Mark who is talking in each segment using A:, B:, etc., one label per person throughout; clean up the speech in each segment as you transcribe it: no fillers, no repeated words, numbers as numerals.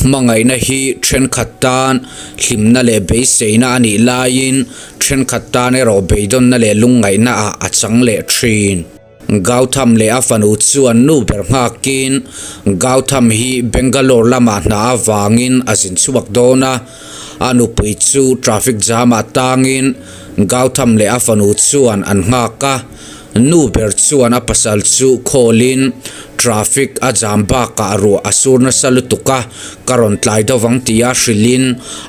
A: Hmangaihna hi thenkhat tan hlimna leh beiseina a nih laiin thenkhat tan erawh beidawnna leh lungngaihna ah a chang leh thin. Gautham leh a fanu chuan nu ber nghakin Gautham hi Bangalore lamah hna avangin a zin chhuak dawn a, a nupui chu traffic jam ah tangin Gautham leh a fanu chuan an nghak a. Nu ber chuan a pasal chu khawlin traffic a jam bakah ruah a sur nasa lutuk a, ka rawn tlai deuh vang tia hrilhin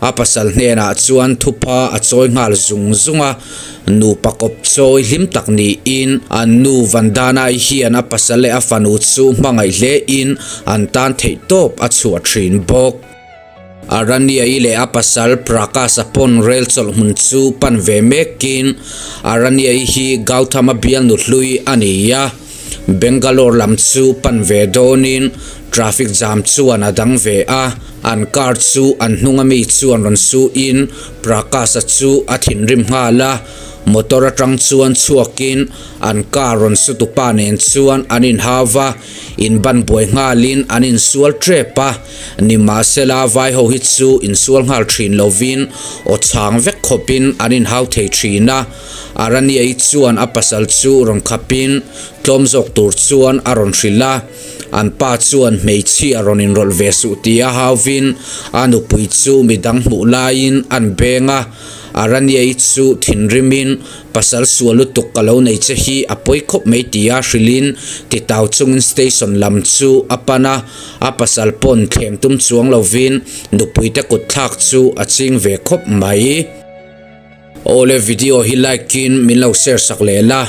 A: a pasal hnenah chuan thupha a chawi nghal zung zung a. Nupa kawp chawi hlim tak niin an nu Vandana-i hian a pasal leh a fanu chu hmangaih hlein an tan theihtawp a chhuah thin bawk. Aranya-i leh a pasal Prakash-a pawn rel chawlh hmun chu pan ve mekin Aranya-i hi Gautham-a bialnu hlui a ni a, Bangalore lam chu pan ve dawnin traffic jam chuan a dang ve a, an car chu an hnunga mi chuan rawn suin Prakash-a chu a thinrim nghal a, motor atang chuan chhuakin an car rawn sutupa nen chuan an inhau va, inban buai nghalin an insual tep a. Nimahsela, vai ho hi chu insual nghal thin lovin aw chhang vek khawpin an inhau thei thin a. Araniai chuan a pasal chu rawn khapin tlawm zawk tur chuan a rawn hrilh a. An pa chuan hmeichhia rawn inrawlh ve suh tia hauvin a nupui chu midang hmuh laiin an beng a. Araniai chu thinrimin Pasal sual lutuk ka lo nei che hi a pawi khawp mai tia hrilhin titau chungin station lam chu a pan a, a pasal pawn thlem tum chuang lovin nupuite kut thlak chu a ching ve khawp mai. Awle video hi like in min lo share sak leh la,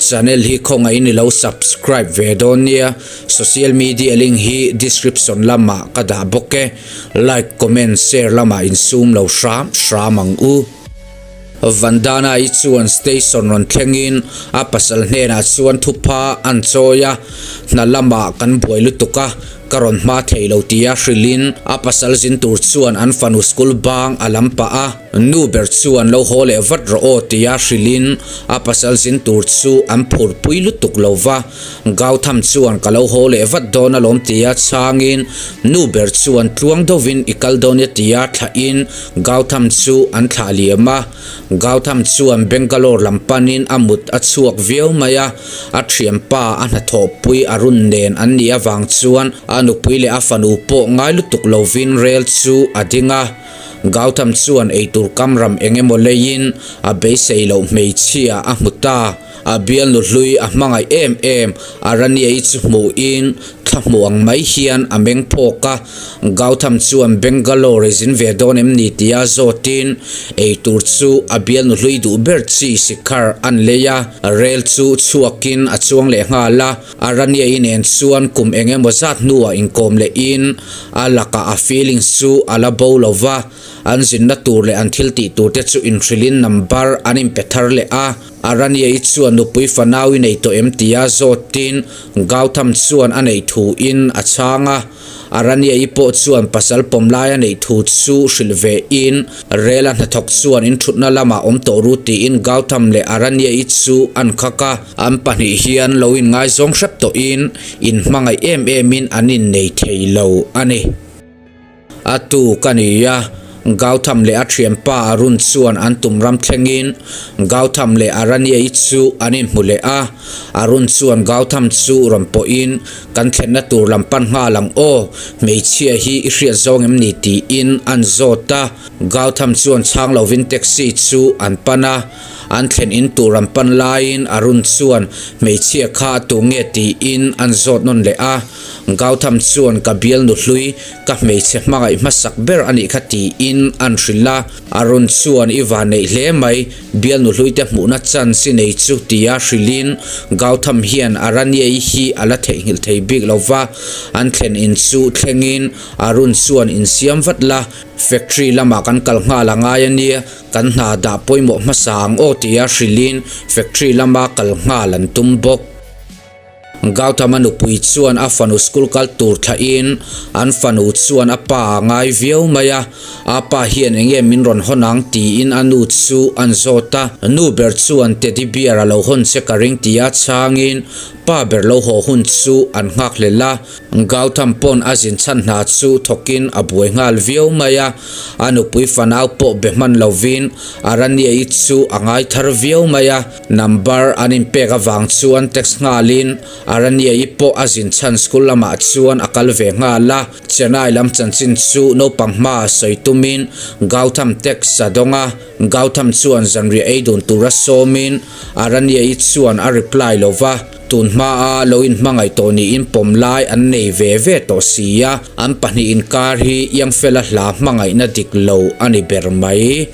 A: channel hi khawngaihin i lo subscribe ve dawn nia, social media link hi description lamah ka dah bawk e, like comment share lamah insum lo hram hram ang u. Vandana-i chuan station rawn thlengin a pasal hnenah chuan thupha an chawi a, hna lamah kan buai lutuk a, ka rawn hma thei lo tia hrilhin a pasal zin tur chuan an fanu school bang a lam pah a, nu ber chuan lo haw leh vat rawh aw tia hrilhin a pasal zin tur chu an phurpui lutuk lo va, Gautham chuan ka lo haw leh vat dawn alawm tia chhangin nu ber chuan tluang deuhin i kal dawn e tia thlahin Gautham chu an thlah liam a, Gautham chuan Bangalore lam panin a mut a chhuak viau mai a, a thianpa a hnathawhpui Arun nen an nih avang chuan a nupui leh a fanu pawh ngai lutuk lovin rel chu a ding a. Gautham chuan eitur kamram eng emaw leiin a beisei loh hmeichhia a hmu ta. A bialnu hlui a hmangaih em em Araniai chu hmuhin thla hmuh ang mai hian a meng phawk a, Gautham chuan Bangalore zin ve dawn em ni tia zawtin eitur chu a bialnu hlui duh ber chi Shikhar an lei a, rel chu chhuakin a chuang leh nghal a, Araniai nen chuan kum eng emaw zat hnuah inkawm lehin a lakah a feelings chu a la bo lo va, an zinna tur leh an thil tih tur te chu inhrilhin number an inpe thar leh a. Araniai chuan nupui fanau i nei tawh em tia zawtin Gautham chuan a neih thu in a chhang a. Araniai pawh chuan pasal pawm lai a neih thu chu hrilh ve in rel a hnathawk chuan in thutna lamah awm tawh ru tiin Gautham leh Araniai chu an khak a. An pahnih hian lo inngaizawng hrep tawhin inhmangaih em em in an innei thei lo a ni. A tu ka ni a, Gautham leh a thianpa Arun chuan an tum ram thlengin Gautham leh Aranya-i chu an inhmu leh a. Arun chuan Gautham chu rawn pawhin, Kan thlenna tur lam pan nghal ang aw, hmeichhia hi i hriat zawng em ni? tiin an zawt a. Gautham chuan chhang lovin taxi chu an pan a. An thlen in tur an pan laiin Arun chuan hmeichhia kha a tu nge tiin an zawt nawn leh a. Gautham chuan ka bialnu hlui, ka hmeichhe hmangaih hmasak ber a nih kha tiin an hrilh a. Arun chuan i van neih hle mai, bialnu hlui te hmuhna chance i nei chu tia hrilhin Gautham hian Aranyai hi a la theihnghilh thei bik lo va. An thlen in chu thlengin Arun chuan insiam vat la, factory lamah kan kal nghal a ngai a nia, kan hna dah pawimawh hmasa ang aw tia hrilhin factory lama kal nghal an tum bawk. Gautam-a nupui chuan a fanu school kal tur thlahin an fanu chuan a pa a ngai viau mai a, a pa hian eng nge min rawn hawn ang tiin a nu chu an zawt a. Nu ber chuan teddy bear a lo hawn che ka ring tia chhangin pa ber lo haw hun chu an nghak hlel a. Gautam pawn a zin chhan hna chu thawkin a buai nghal viau mai a, a nupui fanau pawh be hman lovin Aranya-i chu a ngai thar viau mai a. Number an inpek avang chuan text nghalin Aranya-i pawh a zin chhan school lamah chuan a kal ve nghal a, Chennai lam chanchin chu naupang hma sawi tumin Gautam text a dawng a, Gautam chuan zanriah ei dun tura sawmin Aranya-i chuan a reply lo va, tun hmaa lo inhmangaih tawh niin pawm lai an nei ve ve tawh si a, an pahnih inkar hi Iangfela hla hmangaihna dik lo a ni ber mai.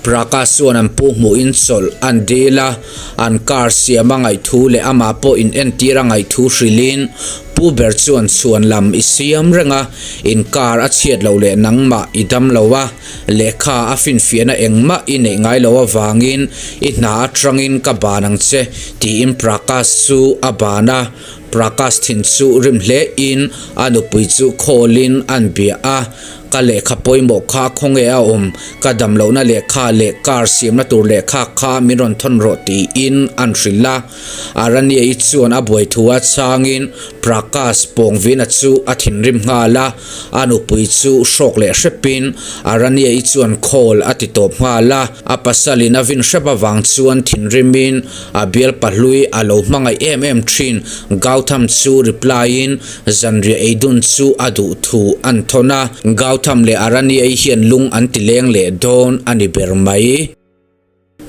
A: Prakash chuan an pu hmuhin chawlh an dil a, an car siam a ngaihthu leh amah pawh in entir a ngaihthu hrilhin pu ber chuan chhuan lam i siam reng a, in car a chhiat loh leh nangmah i dam lo a, lehkha a finfiahna engmah i neih ngai loh avangin i hna atangin ka ban ang che tiin Prakash chu a ban a, Prakash thin chu rim hle in a nupui chu call in an bia a. Ka lehkha pawimawh kha khawnge a awm, ka damlohna lehkha leh car siamna tur lehkha kha min rawn thawn rawh tiin an hrilh a. Aranya-i chuan a buai thu a chhangin Prakash Pawngvina chu a thinrim nghal a, a nupui chu hrawk leh hrepin Aranya-i chuan call a ti tawp nghal a. A pasalin a vin hrep avang chuan thinrimin a bial pahlui a lo hmangaih em em thin Gautam chu reply-in Zanriah ei dun chu a duh thu an thawn a, Gautam leh Arani-ei hian lung an ti leng leh dawn a ni ber mai.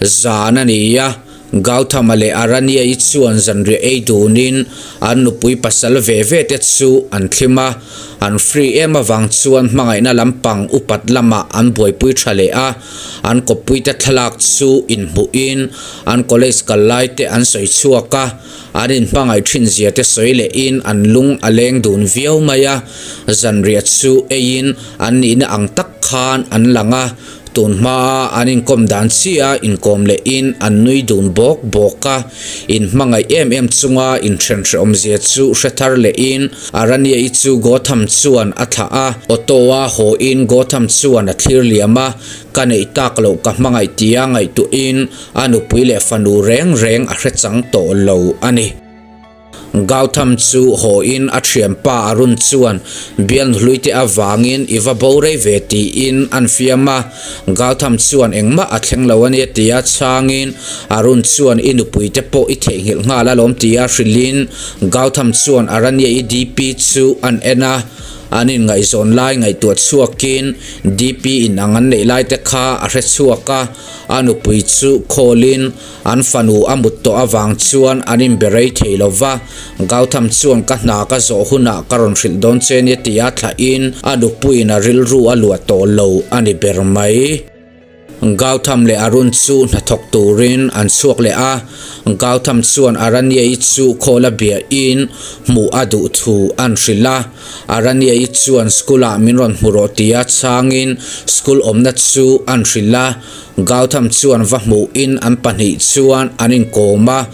A: Zan a ni a, Gautam-a leh Arani-ei chuan zanriah ei dunin an nupui pasal ve ve te chu an thlim a, an free em avang chuan hmangaihna lampang upat lamah an buaipui tha leh a, an kawppuite thlalak chu inhmuhin an college kal lai te an sawi chhuak a. An inhmangaih thin zia te sawi lehin an lung a leng dun viau mai a, zanriah chu eiin an nihna ang tak khan an lang a, tun hmaa an inkawm dan chiah inkawm lehin an nui dun bawk bawk a, inhmangaih em em chunga inthenhrehawm zia chu hre thar lehin Aranya-i chu Gotham chuan a thlah a, auto-a haw-in Gotham chuan a thlir liam a, ka neih tak loh ka hmangaih tia ngaihtuahin A nupui leh fanu reng reng a hre chang tawh lo a ni. Gautam chu haw-in a thianpa Arun chuan bial nuhluite avangin i va bo rei ve tiin an fiam a. Gautam chuan engmah a thleng lo a nia tia chhangin Arun chuan i nupuite pawh i theihnghilh nghal alawm tia hrilhin Gautam chuan Aranya-i DP chu an en a. An inngaihzawn lai ngaihtuah chhuakin DP inang an neih laite kha a hre chhuak a. A nupui chu khawlin an fanu a mut tawh avang chuan an inbe rei thei lo va, Gautam chuan ka hna ka zawh hunah ka rawn hrilh dawn che nia tia thlahin a nupuiin a rilru a luah tawh lo a ni ber mai. Gautam leh Arun chu hnathawk turin an chhuak leh a, Gautam chuan Aranya-i chu khawl a biahin hmuh a duh thu an hrilh a. Aranya-i chuan school ah min rawn hmu rawh tia chhangin school awmna chu an hrilh a, Gautam chuan va hmuhin an pahnih chuan an inkawm a,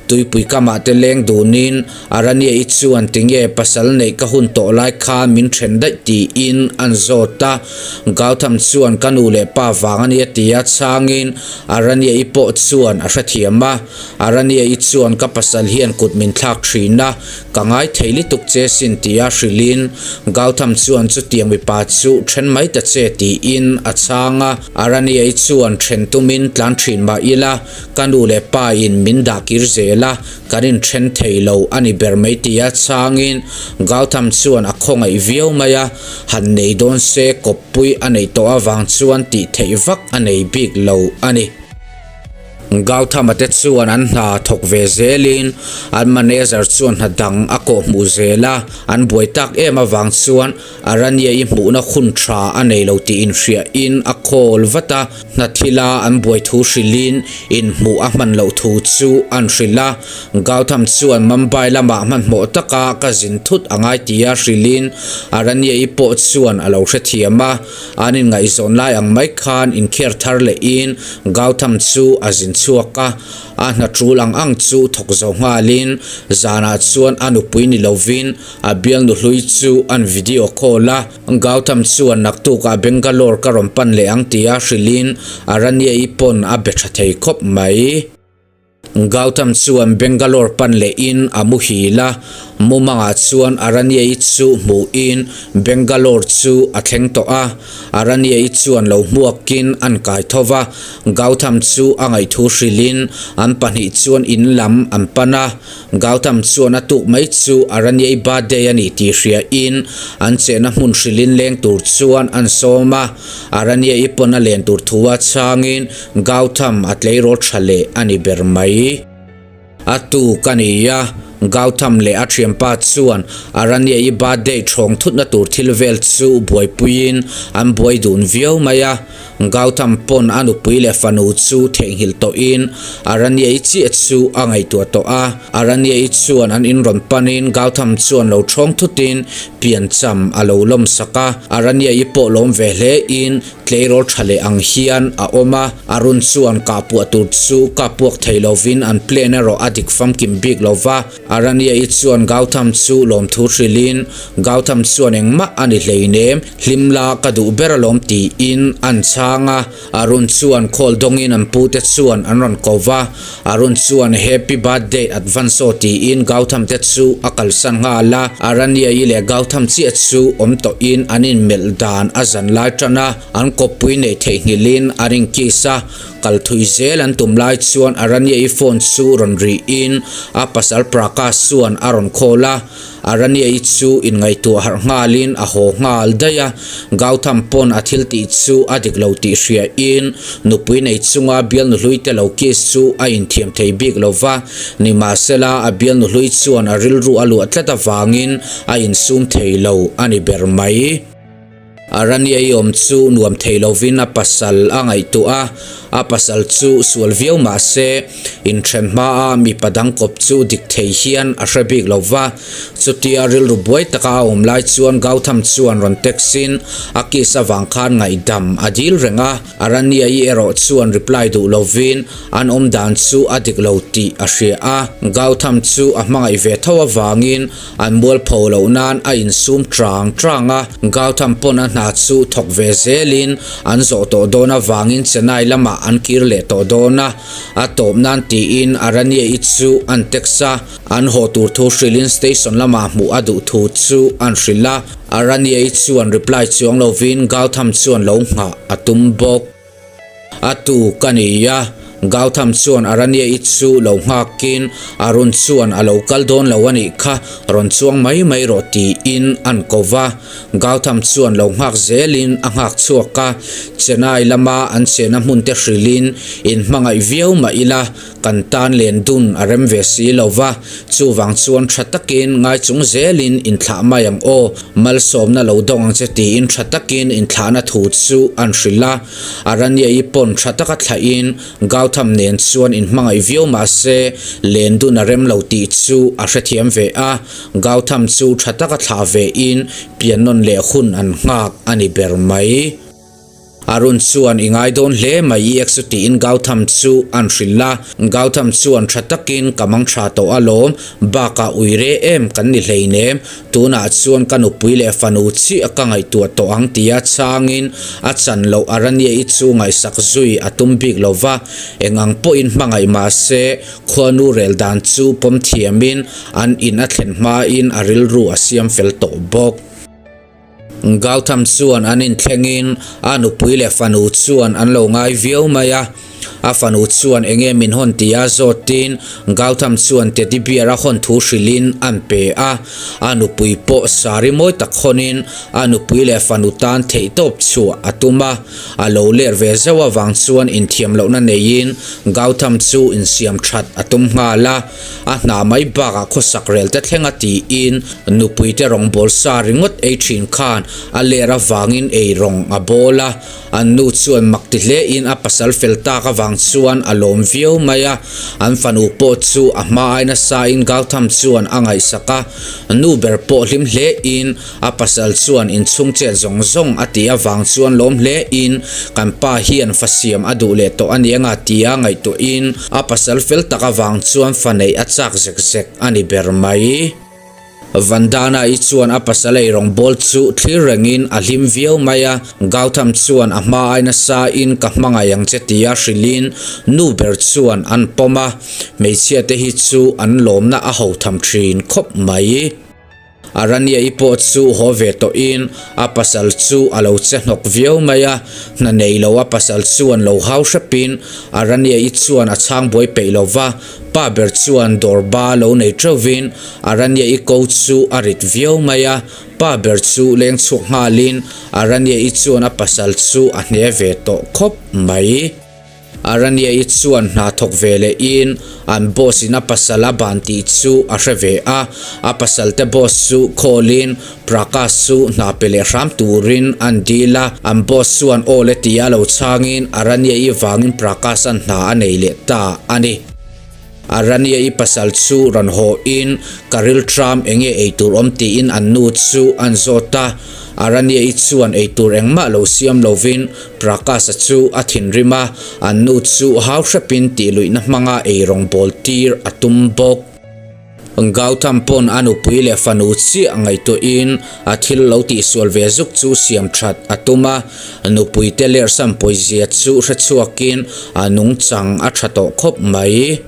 A: tuipui kamah te leng dunin Aranya-i chuan tinge pasal neih ka hun tawh lai khan min then daih tiin an zawt a, Gautam chuan ka nu leh pa vang a nia tia chhangin Aranya-i pawh chuan a hrethiam a, Aranya-i chuan ka pasal hian kut min thlak thin a, Ka ngai thei lutuk che sin tia hrilhin Gautam chuan chutiang mipa chu then mai ta che tiin a chhang a. Araniai chuan then tumin tlan thin mah ila ka nu leh pa in min dah kir zel a, kan inthen thei lo a ni ber mai tia chhangin Gautam chuan a khawngaih viau mai a, han nei dawn se kawppui a neih tawh avang chuan tih theih vak a nei bik lo a ni. Gauthama te chuan an hna thawk ve zelin an manager chuan hna dang a kawh hmuh zel a, an buai tak em avang chuan Aranya-i hmuhna hun tha a nei lo tih inhriahin a call vat a, hna thila an buai thu hrilhin inhmuh a hman loh thu chu an hrilh a. Gautham chuan Mumbai lamah hmanhmawh taka ka zin thut a ngai tia hrilhin Aranya-i pawh chuan a lo hrethiam a. An inngaihzawn lai ang mai khan inkher thar lehin Gautam chu a zin chhuak. chhuak a, a hna tul ang ang chu thawk zo nghalin zanah chuan a nupui ni lovin a bialnu hlui chu an video call a. Gautam chuan naktukah Bangalore ka rawn pan leh ang tia hrilhin Aranya-i pawn a be tha thei khawp mai. Gautam chuan Bangalore pan lehin a muhil a, mumangah chuan Aranya-i chu hmuhin Bangalore chu a thleng tawh a. Aranya-i chuan lo hmuakin an kai tho va, Gautam chu a ngaihthu hrilhin an pahnih chuan in lam an pan a. Gautam chuan a tuk mai chu Aranya-i birthday a nih tih hriain an chehna hmun hrilhin leng tur chuan an sawm a. Aranya-i pawn a len tur thu a chhangin Gautam a tleirawl tha leh a ni ber mai. A tuk a ni a, Gautam leh a thianpa chuan Aranya-i birthday thawng thutna tur thil vel chu buaipuiin an buai dun viau mai a. Gautam pawn a nupui leh fanu chu theihnghilh tawhin Aranya-i chiah chu a ngaihtuah tawh a. Aranya-i chuan an in rawn panin Gautam chuan lo thawng thutin piancham a lo lawmsak a. Aranya-i pawh lawm ve hlein Tleirawl tha leh ang hian a awm a, Arun chuan kah puah tur chu kah puak thei lovin an plan erawh a dik famkim bik lo va. Aranya-i chuan Gautam chu lawmthu hrilhin, Gautam chuan engmah a ni hleinem, hlim la ka duh ber alawm tiin an chhang a. Arun chuan call dawngin an pute chuan an rawn ko va, Arun chuan Happy birthday advance aw tiin Gautam te chu a kalsan nghal a, Aranya-i leh Gautam chiah chu awm tawhin an inmelh dan a zan lai tan a, an kawppui neih theihnghilhin an inkiss a, kal thui zel an tum lai chuan Aranya-i phone chu rawn rihin a pasal Prakash chuan a rawn call a. Aranya-i chu inngaihtuah harh nghalin a haw nghal daih a, Gautam pawn a thil tih chu a dik lo tih hriain nupui nei chunga bialnu hlui te lo kiss chu a inthiam thei bik lo va, nimahsela a bialnu hlui chuan a rilru a luah tlat avangin a insum thei lo a ni ber mai. Aranya-i awm chu nuam thei lovin a pasal a ngaihtuah a, a pasal chu sual viau mah se, inthen hmaa mipa dang kawp chu dik thei hian a hre bik lo va. Chutia rilru buai taka a awm lai chuan Gautam chuan rawn text in a kiss avang khan ngaihdam a dil reng a, Aranya-i erawh chuan reply duh lovin an awm dan chu a dik lo tih a hria a, Gautam chu a hmangaih ve tho avangin An mualpho loh nan a insum chang chang a, Gautam pawn a hna chu thawk ve zelin an zawh tawh dawn avangin Chennai lamah an kir leh tawh dawn a, a tawp nan tiin Aranya-i chu an text a, an haw tur thu hrilhin station lamah hmuh a duh thu chu an hrilh a, Aranya-i chuan reply chuang lovin Gautam chuan lo nghah a tum bawk. A tu ka ni a, Gautam chuan Aranya-i chu lo nghakin Arun chuan a lo kal dawn lo a nih kha, rawn chuang mai mai rawh tiin an ko va. Gautam chuan lo nghak zelin a nghak chhuak a, Chennai lama an chena hmun te hrilhin in hmangaih viau mah ila kan tan len dun a rem ve si lo va, chuvang chuan tha takin ngai chung zelin inthlah mai ang aw, malsawmna lo dawng ang che tiin tha takin inthlahna thu chu an hrilh a. Aranya-i pawn tha taka thlahin Gautam nen chuan inhmangaih viau mah se len dun a rem lo tih chu a hrethiam ve a, Gautam chu tha taka thlah vein pian nawn leh hun an nghak a ni ber mai. Arun chuan i ngai dawn hle mai i ek chu tiin Gautam chu an hrilh a, Gautam chuan tha takin ka mang tha tawh alawm, bakah ui re em kan ni hleinem, tunah chuan ka nupui leh fanu chiah ka ngaihtuah tawh ang tia changin a chan loh Aranya-i chu ngaihsak zui a tum bik lo va, eng ang pawhin hmangaih mah se khuanu rel dan chu pawm thiamin an in a thlen hmain a rilru a siam fel tawh bawk. Gautam chuan an inthlengin a nupui leh fanu chuan an lo ngai viau mai a. A fanu chuan enge min hawn tia zawtin Gautam chuan teddy bear a hawn thu hrilhin an pe a. A nupui pawh sari mawi tak hawnin a nupui leh fanu tan theihtawp chhuah a tum a. A lo ler ve zauh avang chuan inthiam lohna neiin Gautam chu insiam that a tum nghal a. A hna mai bakah khawsak rel te thleng a tiin nupui te rawng bawl sa ringawt ei thin khan a ler avangin ei rawng a bawl a. An nu chuan mak ti hlein a pasal fel tak avang chuan a lawm viau mai a, an fanu pawh chu a hma ai nasa in Gautam chuan a ngaihsak a, nu ber pawh hlim hle in a pasal chuan inchhung chet zawng zawng a tih avang chuan lawm hle in kan pa hian fa siam a duh leh tawh a ni anga tia ngaihtuah in a pasal fel tak avang chuan fa neih a chak zek zek a ni ber mai. Vandana-i chuan a pasal ei rawngbawl chu thlir rengin a hlim viau mai a, Gautam chuan a hma ai nasa in ka hmangaih ang che tia hrilhin nu ber chuan an pawm a, hmeichhia te hi chu an lawmna a ho tham thin khawp mai. Aranya-i pawh chu haw ve tawhin a pasal chu a lo che hnawk viau mai a, hna nei lo a pasal chuan lo hau hrepin Aranya-i chuan a chhang buai peih lo va, Pa ber chuan dawr ba lo nei teuhvin Aranya-i ko chu a rit viau mai a, pa ber chu leng chhuak nghalin Aranya-i chuan a pasal chu a hne ve tawh khawp mai. Aranya-i chuan hna thawk ve lehin an boss in a pasal a ban tih chu a hre ve a, a pasal te boss chu call-in Prakash chu hna pe leh hram turin an dil a, an boss chuan aw le tia lo chhangin Aranya-i vangin Prakash-a'n hna a nei leh ta a ni. Aranya-i pasal chu rawn haw in ka rilṭam enge eitur awm tiin an nu chu an zawt a, Aranya-i chuan eitur engmah lo siam lovin Prakash-a chu a thinrim a, an nu chu hau hrepin tihluihna hmanga eirawng bawl tir a tum bawk. Gautam pawn a nupui leh fanu chiah ngaihtuahin a thil lo tihsual ve zuk chu siam that a tum a, nupui te lerhsam pawizia chu hrechhuakin a nungchang a tha tawh khawp mai.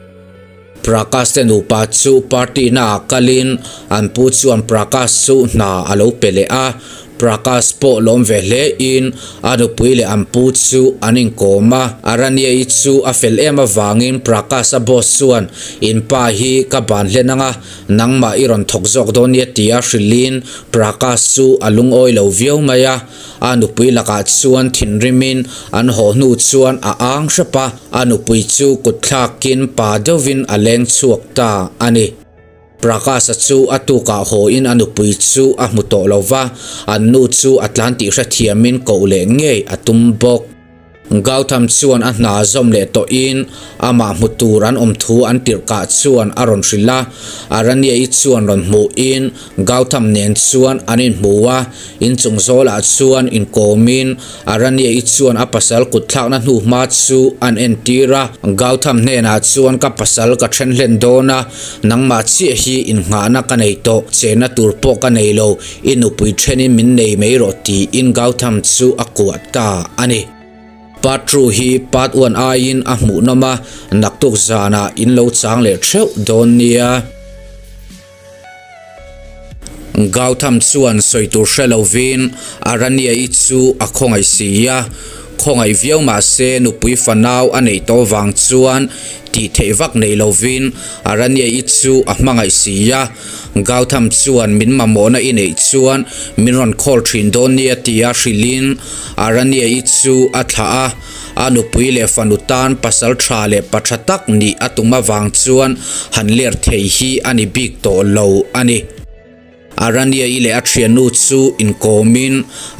A: Prakash te nupa chu party naah kalin an pu chuan Prakash chu hna a lo pe leh a, Prakash pawh lawm ve hle in a nupui leh an pu chu an inkawm a, Aranya-i chu a fel em avangin Prakash-a boss chuan in pa hi ka ban hlen anga nangmah i rawn thawk zawk dawn nia tia hrilhin Prakash chu a lungawi lo viau mai a, a nupui lakah chuan thinrimin an haw hnu chuan a ang hrep a, a nupui chu kut thlakin pa deuhvin a leng chhuak ta a ni. Prakash-a chu a tukah hawiin a nupui chu a hmu tawh lo va, an nu chu a tlan tih hrethiamin koh leh ngei a tum bawk. Gautam chuan a hna zawm leh tawhin amah hmu tur an awm thu an tirh kah chuan a rawn hrilh a, Aranya-i chuan rawn hmuhin Gautam nen chuan an inhmu a, inchung zawlah chuan inkawmin Aranya-i chuan a pasal kutthlakna hnuhma chu an entir a, Gautam hnenah chuan ka pasal ka then hlen dawn a, nangmah chiah hi innghahna ka nei tawh, chenna tur pawh ka nei lo, i nupui thenin min nei mai rawh tiin Gautam chu a kuah ta a ni. Part two hi part one aiin a hmuhnawm a, naktuk zanah in lo chang leh theuh dawn nia. Gautam chuan sawi tur hre lovin Aranya-i chu a khawngaih si a, khawngaih viau mah se nupui fanau a neih tawh vang chuan tih theih vak nei lovin Aranya-i chu a hmangaih si a. Gautam chuan min mamawhna i neih chuan min rawn call thin dawn nia tia hrilhin Aranya-i chu a thlah a. A nupui leh fanu tan pasal tha leh pa tha tak nih a tum avang chuan han ler thei hi a ni bik tawh lo a ni. Aranya-i leh a thiannu chu inkawmin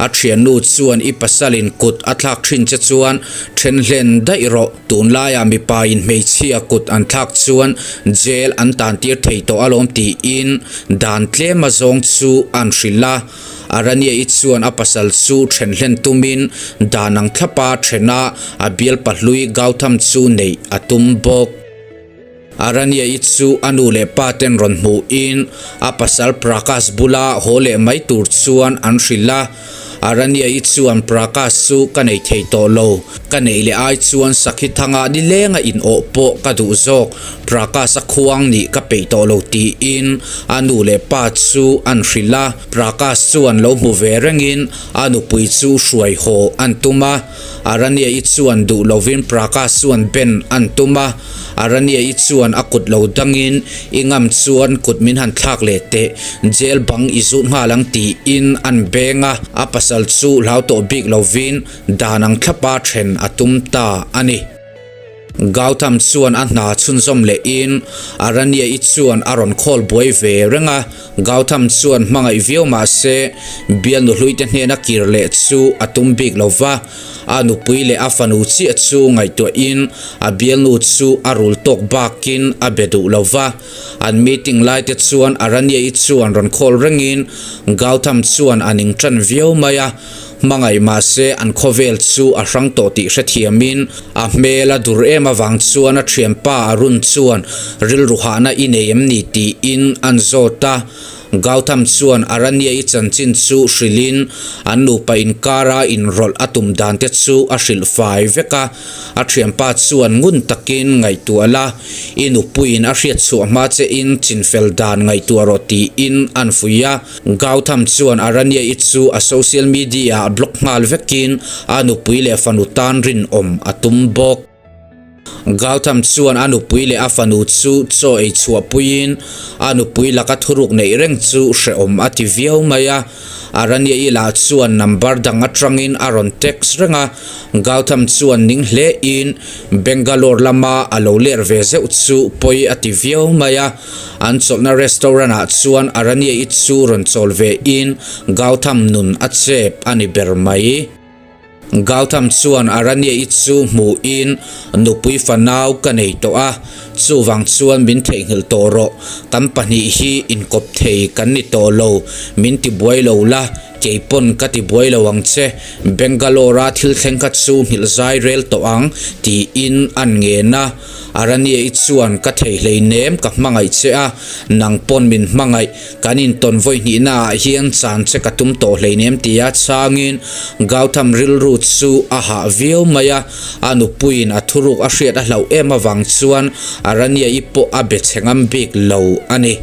A: a thiannu chuan i pasalin kut a thlak thin che chuan then hlen daih rawh, tunlaiah mipain hmeichhia kut an thlak chuan jail an tan tir thei tawh alawm tiin dan tlem azawng chu an hrilh a. Aranya-i chuan a pasal chu then hlen tumin dan ang thlapa thena a bial pahlui Gautam chu neih a tum bawk. Aranya-i chu a nu leh pa ten rawn hmuhin a pasal Prakash bula haw leh mai tur chuan an hrilh a. Aranya-i chuan Prakash chu ka nei thei tawh lo, ka neih leh ai chuan Sakhi thanga nilenga in awh pawh ka duh zawk, Prakash-a khuang nih ka peih tawh lo tiin a nu leh pa chu an hrilh a. Prakash chuan lo hmu ve rengin a nupui chu hruai haw an tum a, Aranya-i chuan duh lovin Prakash chuan ben an tum a, Aranya-i chuan a kut lo dangin i ngam chuan kut min han thlak leh teh, jail bang i zut nghal ang tiin an beng a, a pasal chu hlau tawh bik lovin dan ang thlapa then a tum ta a ni. Gautam chuan a hna chhunzawm lehin Aranya-i chuan a rawn call buai ve reng a, Gautam chuan hmangaih viau mah se bialnu hluite hnena kir leh chu a tum bik lo va, a nupui leh a fanu chiah chu ngaihtuahin a bialnu chu a rul tawk bakin a be duh lo va. An meeting laite chuan Aranya-i chuan rawn call rengin Gautam chuan a ning tan viau mai a, Hmangaih mahse an khawvel chu a hrang tawh tih hrethiamin a hmel a dur em avang chuan a thianpa Arun chuan rilru hahna i nei em ni tiin an zawt a. Gautam chuan Aranya-i chanchin chu hrilhin an nupa inkara inrawlh a tum dan te chu a hrilh fai vek a. A thianpa chuan ngun takin ngaihtuah la, i nupuiin a hriatchhuah hma che in chinfel dan ngaihtuah rawh tiin an fuih a. Gautam chuan Aranya-i chu a social media-ah block nghal vekin a nupui leh fanu tan rinawm a tum bawk. Gautam chuan a nupui leh a fanu chu chaw ei chhuahpuiin a nupui laka thuruk neih reng chu hrehawm a ti viau mai a. Aranya-i lah chuan number dang atangin a rawn text reng a, Gautam chuan ning hlein Bangalore lama a lo ler ve zeuh chu pawi a ti viau mai a. An chawlhna restaurant ah chuan Aranya-i chu rawn chawl ve in Gautam nun a chep a ni ber mai. Gautam chuan Aranya-i chu hmu in nupui fanau ka nei tawh a, chuvang chuan min theihnghilh tawh rawh, kan pahnih hi inkawp thei kan ni tawh lo, min ti buai lo la, kei pawn ka ti buai lo ang che, Bangalore a thil thleng kha chu nghilh zai rel tawh ang, tiin an ngen a. Arania-i chuan ka thei hleinem ka hmangaih che a, nang pawn min hmangaih, kan intawn vawi hnihna ah hian chan che ka tum tawh hleinem tia chhangin Gautam rilru chu a hah viau mai a, a nupuiin a thuruk a hriat a hlauh em avang chuan Arania-i pawh a be chhe ngam bik lo a ni.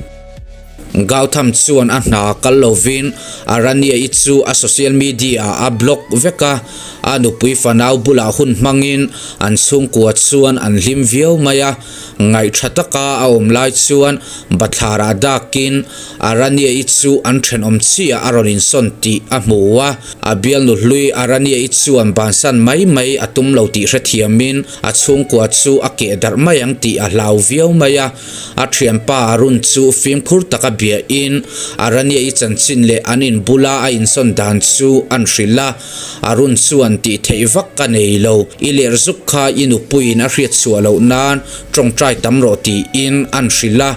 A: Gautam chuan a hna kal lovin Aranya-i chu a social media-ah a block vek a, a nupui fanau bulah hun hmangin an chhungkua chuan an hlim viau mai a. Ngaihṭha taka a awm lai chuan bathlarah dakin Aranya-i chu an ṭhenawm chiah a rawn insawn tih a hmu a, a bialnu hlui Aranya-i chuan bansan mai mai a tum lo tih hrethiamin a chhungkua chu a keh darh mai ang tih a hlau viau mai a. A thianpa Arun chu fimkhur taka biahin Aranya-i chanchin leh an in bula a insawn dan chu an hrilh a. Arun chuan tih theih vak ka nei lo, i ler zuk kha i nupuiin a hriat chhuah loh nan tawngtai tam rawh tiin an hrilh a.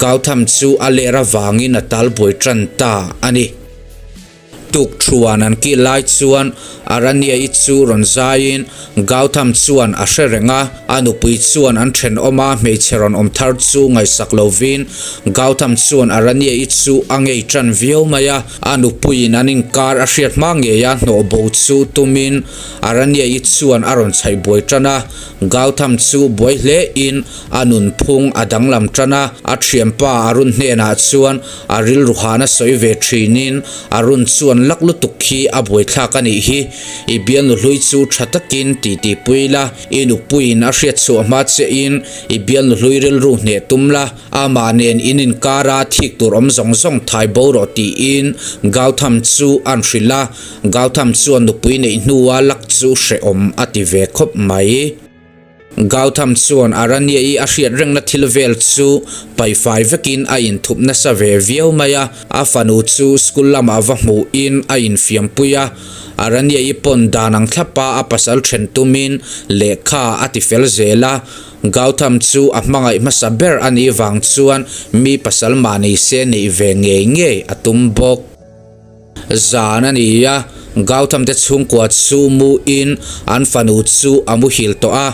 A: Gautam chu a ler avangin a tal buai tan ta a ni. Tukthuan an kih lai chuan Aranya-i chu rawn zaiin Gautam chuan a hre reng a, a nupui chuan an thenawm a hmeichhe rawn awm thar chu ngaihsak lovin Gautam chuan Aranya-i chu a ngei tan viau mai a, a nupuiin an inkar a hriat hma ngei a hnawh bo chu tumin Aranya-i chuan a rawn chhaih buai tan a, Gautam chu buai hlein a nunphung a danglam tan a, a thianpa Arun hnenah chuan A rilru hana sawi ve thinin a run chuan lak lutuk khi a buaithlak a nih hi. I bialnu hlui chu tha takin titi pui la, i nupuiin a hriat chhuah hma che in i bialnu hlui rilru hneh tum la, amah nen in inkara thik tur awm zawng zawng thai bo rawh tiin Gautam chu a'n hrilh a, Gautam chuan nupui neih hnua lak chu hrehawm a ti ve khawp mai. Gautam chuan Aranya-i a hriat rengna thil vel chu paihfai vekin a inthup nasa ve viau mai a, a fanu chu school lamah va hmuhin a infiampui a, Aranya-i pawn dan ang thlapa a pasal then tumin lehkha a ti fel zel a, Gautam chu a hmangaih hmasa ber a nih vang chuan mi pasal mahni se neih ve ngei ngei a tum bawk. Zan a ni a, Gautam te chhungkua chu muin an fanu chu a muhil tawh a.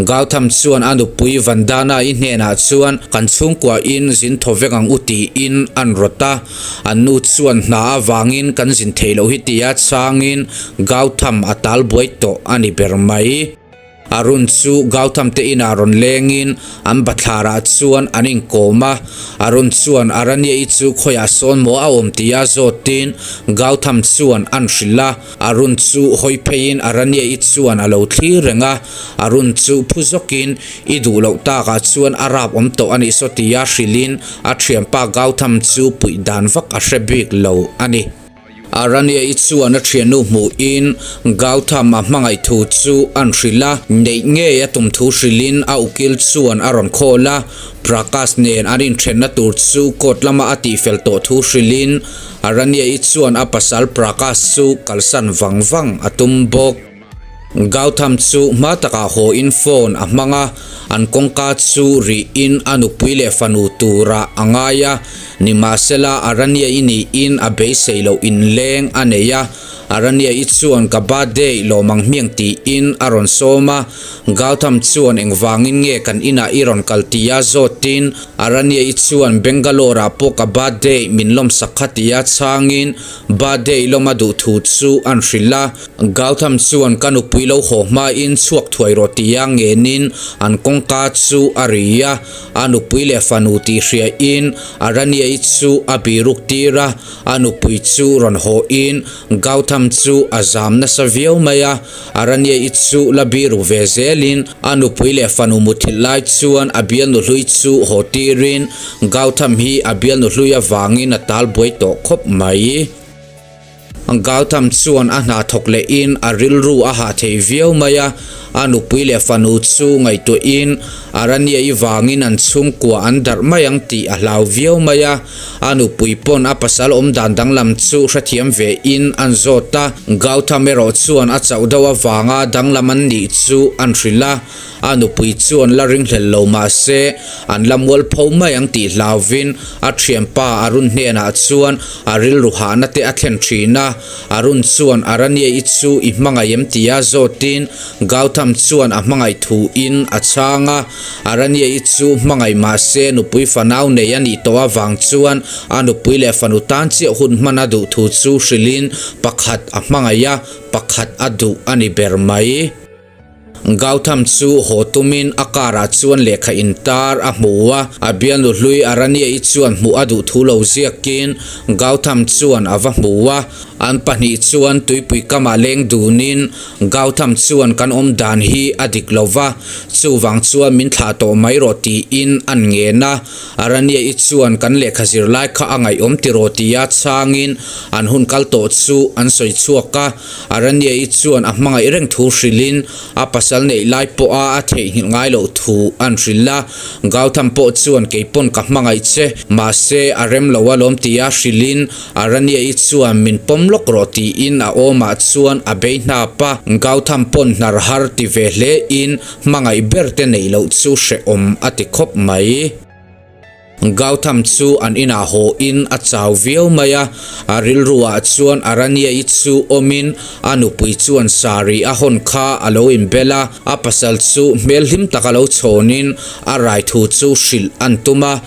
A: Gautam chuan a nupui Vandana-i hnenah chuan kan chhungkuain zin thaw vek ang u tiin an rawt a. An nu chuan hna avangin kan zin theih loh hi tia chhangin Gautam a tal buai tawh a ni ber mai. Arun chu Gautam te inah rawn lengin an bathlarah chuan an inkawm a, Arun chuan Aranya-i chu khawiah sawn maw a awm tia zawtin Gautam chuan an hrilh a, Arun chu hawi pheiin Aranya-i chuan a lo thlir reng a, Arun chu phu zawkin i duh loh takah chuan a rap awm tawh a nih saw tia hrilhin a thianpa Gautam chu puih dan vak a hre bik lo a ni. Aranya-i chuan a thiannu hmuhin Gautam a hmangaih thu chu an hrilh a, neih ngei a tum thu hrilhin a ukil chuan a rawn call a, Prakash nen an inthenna tur chu court lama a tihfel tawh thu hrilhin Aranya-i chuan a pasal Prakash chu kalsan vang vang a tum bawk. Gautam chu hma takah haw in phone a hmang a, an kawngka chu rih in a nupui leh fanu turah a ngai a, nimahsela Aranya-i niin a beisei loh inleng a nei a, Aranya-i chuan ka birthday lawm ang hmiang tiin a rawn sawm a, Gautam chuan engvangin nge kan inah i rawn kal tia zawtin Aranya-i chuan Bangalore-ah pawh ka birthday min lawmsak kha tia chhangin birthday lawm a duh thu chu an hrilh a. Gautam chuan ka nupui lo haw hmain chhuak thuai rawh tia ngenin an kawngka chu a ri a, a nupui leh fanu tih hriain Aranya-i chu a biruk tir a, a nupui chu rawn hawhin Gautam chu a zam nasa viau mai a, Aranya-i chu la biru ve zelin a nupui leh fanu muthilh lai chuan a bialnu hlui chu haw tirin Gautam hi a bialnu hlui avangin a tal buai tawh khawp mai. Gautam chuan a hna thawk lehin a rilru a hah thei viau mai a, a nupui leh fanu chu ngaihtuahin Aranya-i vangin an chhungkua an darh mai ang tih a hlau viau mai a, a nupui pawn a pasal awm dan danglam chu hrethiam vein an zawt a, Gautam erawh chuan a chauh deuh avanga danglam an nih chu an hrilh a. A nupui chuan la ringhlel lo mah se, an la mualpho mai ang tih hlauvin a thianpa Arun hnenah chuan a rilru hahna te a thlen thin a. Arun chuan Aranya-i chu i hmangaih em tia zawtin Gautam chuan a hmangaih thuin a chhang a. Aranya-i chu hmangaih mah se nupui fanau nei a nih tawh avang chuan a nupui leh fanu tan chiah hun hman a duh thu chu hrilhin pakhat a hmangaih a, pakhat a duh a ni ber mai. Gautam chu haw tumin a car ah chuan lehkha intar a hmu a, a bialnu hlui Aranya-i chuan hmuh a duh thu lo ziakin Gautam chuan a va hmu a, an pahnih chuan tuipui kamah leng dunin Gautam chuan kan awm dan hi a dik lo va, chuvang chuan min thlah tawh mai rawh tiin an ngen a, Aranya-i chuan kan lehkha zirlai kha a ngaihawm tiraw tia chhangin an hun kal tawh chu an sawi chhuak a. Aranya-i chuan a hmangaih reng thu hrilhin a pasal neih lai pawha a theihnghilh ngai loh thu an hrilh a. Gautam pawh chuan kei pawn ka hmangaih che, mahse a rem lo alawm tia hrilhin Aranya-i chuan min pawm lawk rawh tiin a awmah chuan a bei hnap a. Gautam pawn hnar har ti ve hlein hmangaih ber te neih loh chu hrehawm a ti khawp mai. Gautam chu an inah haw in a chau viau mai a, a rilru ah chuan Aranya-i chu awmin a nupui chuan sari a hawn kha a lo inbel a, a pasal chu hmel hlim tak a lo chhawnin a rai thu chu hrilh an tum a,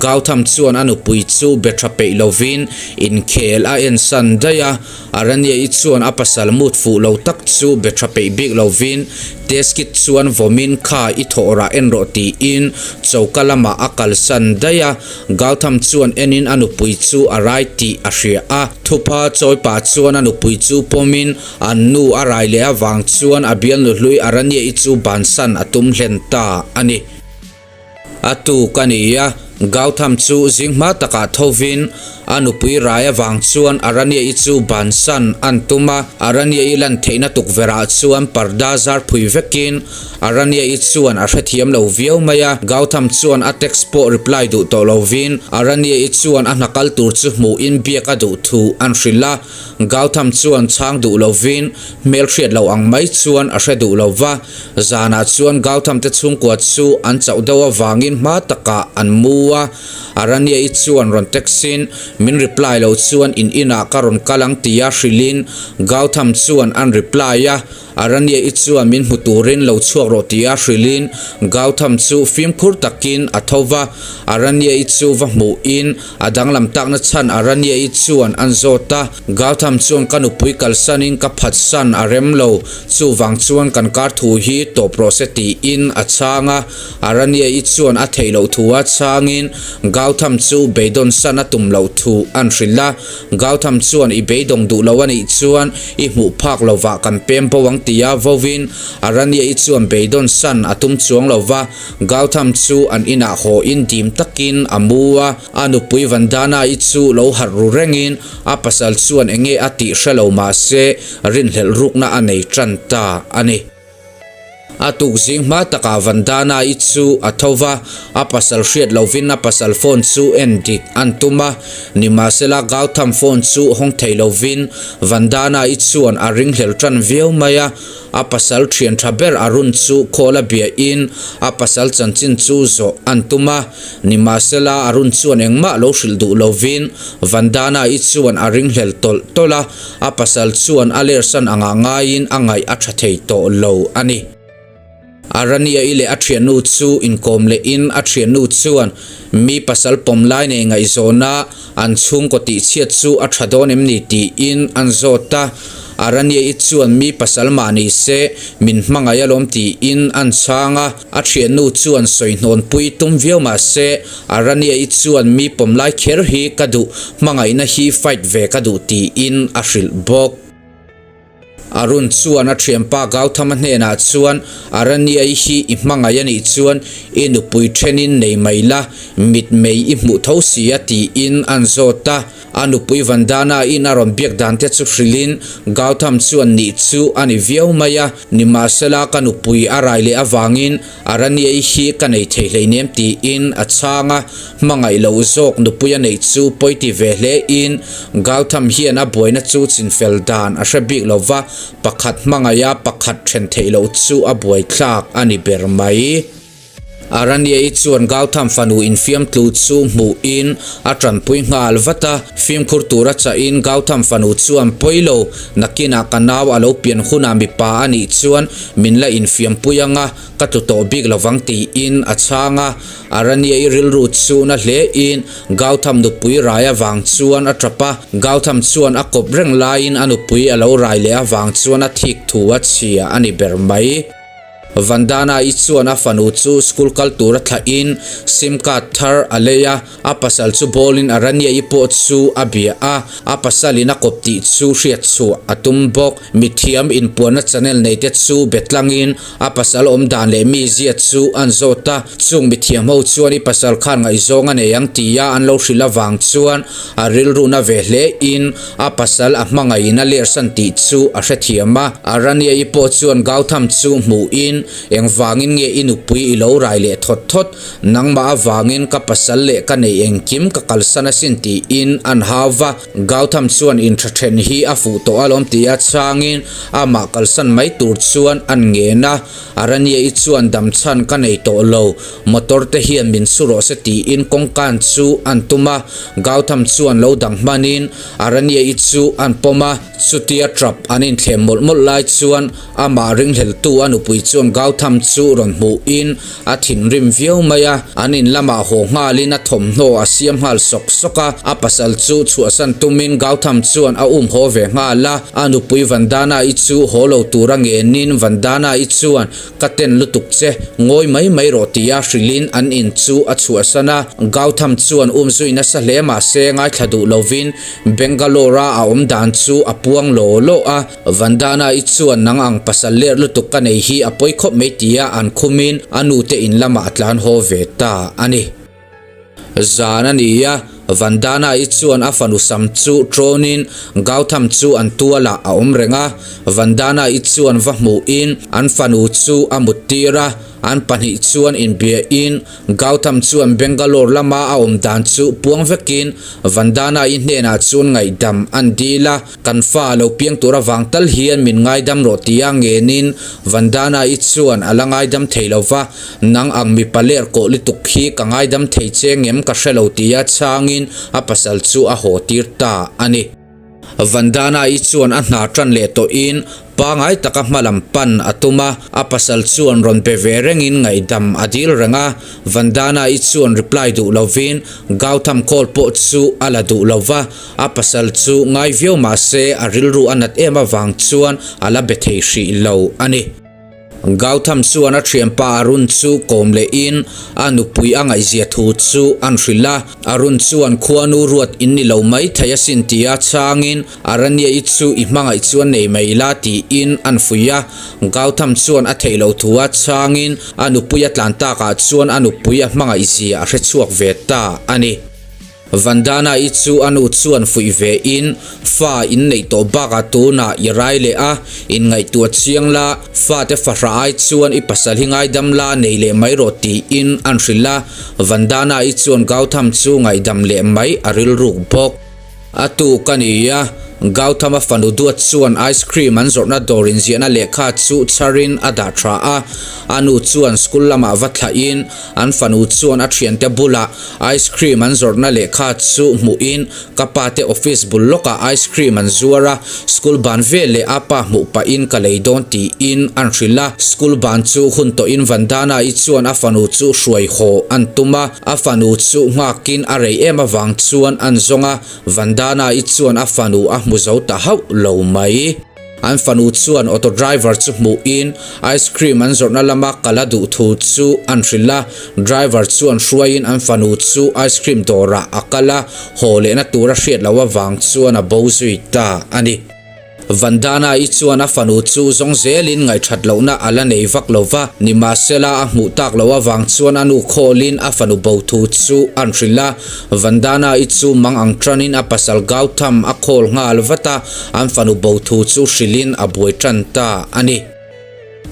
A: Gautam chuan a nupui chu be tha peih lovin inkhel a ensan daih a, Aranya-i chuan a pasal mut fuh lo tak chu be tha peih bik lovin test kit chuan vawmin kha i thawh rah en rawh tiin choka lamah a kalsan daih a, Gautam chuan enin a nupui chu a rai tih a hria a, thupha chawi pah chuan a nupui chu pawmin an nu a rai leh avang chuan a bialnu hlui Aranya-i chu bansan a tum hlen ta a ni. A tuk a ni a, Gautam chu zing hma takah thovin a nupui rai avang chuan Aranya-i chu bansan an tum a. Aranya-i lan theihna tukverhah chuan parda zar phui vekin Aranya-i chuan a hrethiam lo viau mai a. Gautam chuan a text pawh reply duh tawh lovin Aranya-i chuan a hna kal tur chu hmuhin biak a duh thu an hrilh a. Gautam chuan chhang duh lovin hmel hriat loh ang mai chuan a hre duh lo va, zanah chuan Gautam te chhungkua chu an chauh deuh avangin hma takah an mu a, Aranya-i chuan rawn text-in min reply lo chuan in inah ka rawn kal ang tia hrilhin Gautam chuan an reply a, Aranya-i chuan min hmu turin lo chhuak rawh tia hrilhin Gautam chu fimkhur takin a tho va, Aranya-i chu va hmuhin a danglam takna chhan Aranya-i chuan an zawt a, Gautam chuan ka nupui kalsanin ka phatsan a rem lo, chuvang chuan kan kar thu hi tawp rawh se tiin a chhang a, Aranya-i chuan a theih loh thu a chhangin Gautam chu beidawn san a tum loh thu an hrilh a. Gautam chuan i beidawng duh lo a nih chuan i hmuh phak lovah kan pem bo ang tia vovin Aranya-i chuan beidawn san a tum chuang lo va, Gautam chu an inah haw in dim takin a mu a, a nupui Vandana-i chu lo harh ru rengin a pasal chuan enge a tih hre lo mahse rinhlelh rukna a nei tan ta a ni. A tuk zing hma takah Vandana-i chu a tho va, a pasal hriat lovin a pasal phone chu en dik an tum a. Nimahsela Gautam phone chu hawng thei lovin Vandana-i chuan a ringhlel tan viau mai a. A pasal thian tha ber Arun chu call a biahin a pasal chanchin chu zawh an tum a. Nimahsela Arun chuan engmah lo hrilh duh lovin Vandana-i chuan a ringhlel tawlh tawlh a. A pasal chuan a lersan angah ngaiin a ngaih a tha thei tawh lo a ni. Arania-i leh a thiannu chu inkawm lehin a thiannu chuan mi pasal pawm lai nei ngaihzawna an chhungkaw tihchhiat chu a tha dawn em ni tiin an zawt a. Arania-i chuan mi pasal mah ni se min hmangaih alawm tiin an chhang a. A thiannu chuan sawihnawnpui tum viau mah se Arania-i chuan mi pawm lai kher hi ka duh, hmangaihna hi fight ve ka duh tiin a hrilh bawk. Arun chuan a thianpa Gauthama hnenah chuan Arania-i hi i hmangaih a nih chuan i nupui thenin nei mai la, mitmei i hmuh tho si a tiin an zawt a. A nupui Vandana-in a rawn biak dan te chu hrilhin Gautham chuan nih chu a ni viau mai a, nimahsela ka nupui a rai leh avangin Araniai hi ka nei thei hleinem tiin a chhang a, hmangaih loh zawk nupui a neih chu pawi ti ve hle in Gautham hian a buaina chu chinfel dan a hre bik lo va, pakhat hmangaiha pakhat then theih loh chu a buaithlak a ni ber mai. Araniai chuan Gautham fanu infiam tlu chu hmuhin a tanpui nghal vat a, fimkhur tura chahin Gautham fanu chuan pawi lo, nakinah ka nau a lo pian hunah mipa a nih chuan min la infiampui anga ka tlu tawh bik lovang tiin a chhang a. Araniai rilru chu na hlein Gautham nupui rai avang chuan a tap a, Gautham chuan a kawp reng laiin a nupui a lo rai leh avang chuan a thik thu a chhia a ni ber mai. Vandana-i chuan a fanu chu school kal tura thlahin sim card thar a lei a, a pasal chu bawlin Aranya-i pawh chu a bia a, a pasalin a kawp tih chu hriat chhuah a tum bawk. Mithiam inpuanna channel neite chu be tlangin a pasal awm dan leh mizia chu an zawt a, chung mithiam ho chuan i pasal khan ngaihzawng a nei ang tia an lo hrilh avang chuan a rilruna ve hlein A pasal a hmangaihin a lersan tih chu a hrethiam a. Aranya-i pawh chuan Gautam chu hmuhin, Engvangin nge i nupui i lo rai leh thawt thawt? Nangmah avangin ka pasal leh ka neih engkim ka kalsan asin tiin an hau va. Gautam chuan intha then hi a fuh tawh alawm tia chhangin amah kalsan mai tur chuan an ngen a. Aranya-i chuan damchhan ka nei tawh lo, motor te hian min su rawh se tiin kawngkan chu an tum a, Gautam chuan lo dang hmanin Aranya-i chu an pawm a, chutia trap an inthlem mawlh mawlh lai chuan amah ringhleltu a nupui chuan Gautam chu rawn hmuhin a thinrim viau mai a, an in lamah haw nghalin a thawmhnaw a siam nghal sawk sawk a, a pasal chu chhuahsan tumin Gautam chuan a um haw ve nghal a, a nupui Vandana-i chu haw lo tura ngenin Vandana-i chuan Ka ten lutuk che, ngawi mai mai rawh tia hrilhin an in chu a chhuahsan a. Gautam chuan um zui nasa hle mahse ngaithla duh lovin Bangalore-a a awm dan chu a puang law law a. Vandana-i chuan nang ang pasal ler lutuk ka nei hi a pawi khawp mai tia an khumin a nute in lamah a tlan haw ve ta a ni. Zan a ni a, Vandana-i chuan a fanu sam chu tawnin Gautam chu an tualah a awm reng a. Vandana-i chuan va hmuhin an fanu chu a muttir a, an pahnih chuan inbiahin Gautam chuan Bangalore lama a awm dan chu puang vekin Vandana-i hnenah chuan ngaihdam an dil a, kan fa a lo piang tur avang tal hian min ngaidam rawh tia ngenin Vandana-i chuan a la ngaidam thei lo va, Nang ang mipa ler kawh lutuk hi ka ngaidam thei che ngem ka hre lo tia chhangin a pasal chu a haw tir ta a ni. Vandana-i chuan a hna tan leh tawhin pangai taka hmalam pan a tum a, a pasal chuan rawn be ve rengin ngaihdam a dil reng a. Vandana-i chuan reply duh lovin Gautam call pawh chu a la duh lo va, a pasal chu ngai viau mahse a rilru a nat em avang chuan a la be thei hrih lo a ni. Gautam chuan a thianpa Arun chu kawm lehin a nupui a ngaihzia thu chu an hrilh a. Arun chuan khuanu ruat in ni lo mai thei asin tia chhangin Aranya-i chu i hmangaih chuan nei mai la tiin an fuih a. Gautam chuan a theih loh thu a chhangin a nupui a tlan takah chuan a nupui a hmangaihzia a hrechhuak ve ta a ni. Vandana-i chu a nu chuan fuih ve in, Fa in neih tawh bakah tunah i rai leh a, inngaihtuah chiang la, fate fahrah ai chuan i pasal hi ngaidam la nei leh mai rawh tiin an hrilh a. Vandana-i chuan Gautam chu ngaihdam leh mai a rilruk bawk. A tuk a ni a, Gautam-a fanu duat chuan ice cream an zawrhna dawr inziahna lehkha chu chharin a dah tha a. A nu chuan school lamah va thlahin an fanu chuan a thiante bulah ice cream an zawrhna lehkha chu hmuhin ka pa te office bul lawkah ice cream an zuar a, school ban vel leh a pa hmuh pahin ka lei dawn tiin an hrilh a. School ban chu hun tawhin Vandana-i chuan a fanu chu hruai haw an tum a. A fanu chu nghakin a rei em avang chuan an zawng a, Vandana-i chuan a fanu a hmu zo ta hauh lo mai. An fanu chuan auto driver chu hmuhin ice cream an zawrhna lama kal a duh thu chu an hrilh a, driver chuan hruaiin an fanu chu ice cream dawrah a kal a, haw lehna tur a hriat loh avang chuan a bo zui ta a ni. Vandana-i chuan a fanu chu zawng zelin ngaihthat lohna a la nei vak lo va, nimahsela a hmuh tak loh avang chuan a nu khawlin a fanu bo thu chu an hrilh a. Vandana-i chu mang ang tanin a pasal Gautam a khawl nghal vat a, an fanu bo thu chu hrilhin a buai tan ta a ni.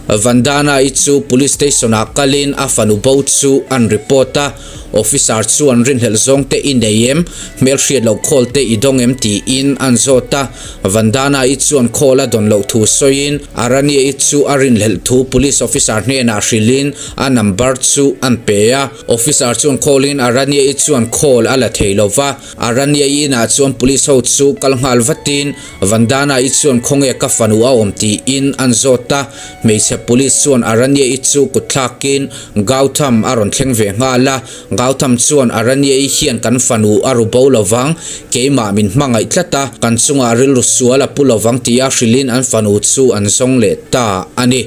A: Vandana-i chu Police Station-ah kalin a fanu bo chu an report a, Officer chuan rinhlelh zawng te i nei em? Hmelhriat loh call te i dawng em? tiin an zawt a, Vandana-i chuan call a dawn loh thu sawiin Aranya-i chu a rinhlelh thu Police Officer hnenah hrilhin a number chu an pe a, Officer chuan call-in Aranya-i chuan call a la thei lo va, Aranya-i inah chuan Police ho chu kal nghal vatin Vandana-i chuan khawnge ka fanu a awm tiin an zawt a, hmeichhe police chuan Aranya-i chu kut thlakin Gautam a rawn thleng ve nghal a, Gautam chuan Aranya-i hian kan fanu a ru bo lovang, keimah min hmangaih tlat a, kan chungah rilru sual a pu lovang tia hrilhin an fanu chu an zawng leh ta a ni.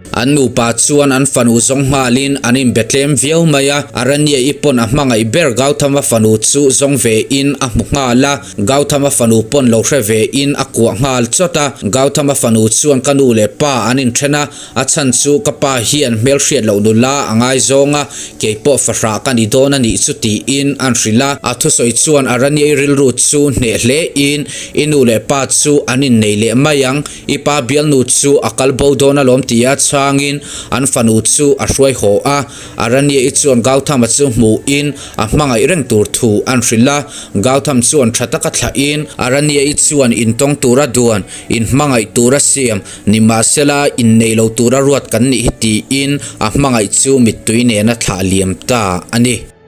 A: An nupa chuan an fanu zawng nghalin an inbe tlem viau mai a, Aranya-i pawn a hmangaih ber Gauthama fanu chu zawng vein a hmu nghal a, Gauthama fanu pawn lo hre vein a kuah nghal chawt a, Gauthama fanu chuan ka nu leh pa an inthen a, a chhan chu ka pa hian hmelhriat loh nula a ngaizawng a, keipawh fahrah ka ni dawn a nih chu tiin an hrilh a, a thusawi chuan Aranya-i rilru chu hneh hlein i nu leh pa chu an innei leh mai ang, I pa bialnu chu a kal bo dawn alawm tia chhangin an fanu chu a hruai haw a. Aranya-i chuan Gautham-a chu hmuhin a hmangaih reng tur thu an hrilh a. Gautham chuan tha taka thlahin Aranya-i chuan intawng tura duan, inhmangaih tura siam, nimahsela innei lo tura ruat kan nih hi tiin a hmangaih chu mittui nena thlah liam ta a ni.